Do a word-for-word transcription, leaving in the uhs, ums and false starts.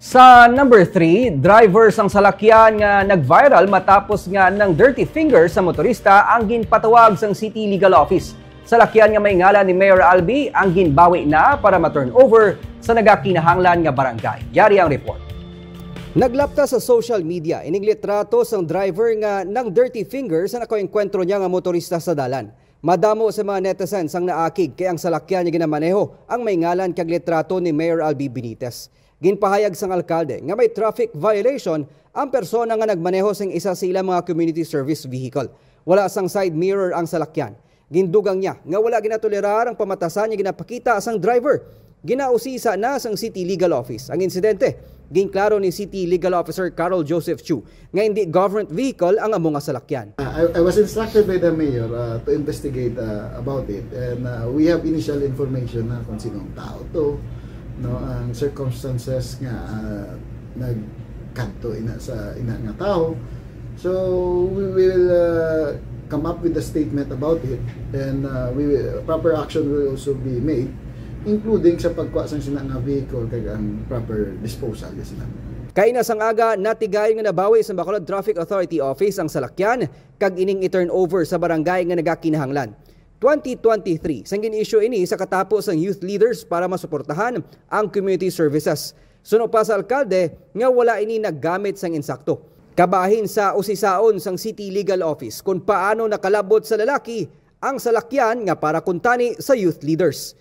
Sa number three, driver sang salakyan nga nag-viral matapos nga nang dirty finger sa motorista ang ginpatawag sang City Legal Office. Salakyan nga may ngalan ni Mayor Albi ang ginbawi na para ma-turn over sa nagakinahanglan nga barangay. Yari ang report. Naglapta sa social media ining litrato sang driver nga nang dirty finger sa nakaengkwentro niya nga motorista sa dalan. Madamo sa mga netizens ang naakig kay ang salakyan nga ginamaneho ang may ngalan kag litrato ni Mayor Albi Benitez. Ginpahayag sang alkalde nga may traffic violation ang persona nga nagmaneho sing isa sa ilang mga community service vehicle. Wala sang side mirror ang salakyan. Gindugang niya nga wala ginatolerar ang pamatasan nga ginapakita sang driver. Ginausisa na sang City Legal Office ang insidente. Ginklaro ni City Legal Officer Carol Joseph Chu nga hindi government vehicle ang amo nga salakyan. Uh, I, I was instructed by the mayor uh, to investigate uh, about it, and uh, we have initial information na kung sino ang tao to, no, ang circumstances nga uh, nagkadto ina sa ina nga tao. So we will uh, come up with a statement about it, and uh, we will, proper action will also be made, including sa pagkuha sang sina nga vehicle kag ang proper disposal sa sina. Kaina sang aga, natigayon nga nabawi sa Bacolod Traffic Authority Office ang salakyan kag ining i-turn over sa barangay nga nagakinahanglan. Twenty twenty-three, sang gin-issue ini sa katapo sang youth leaders para masuportahan ang community services. Suno pa sa alkalde nga wala ini naggamit sang insakto. Kabahin sa usisaon sang City Legal Office kung paano nakalabot sa lalaki ang salakyan nga para kuntani sa youth leaders.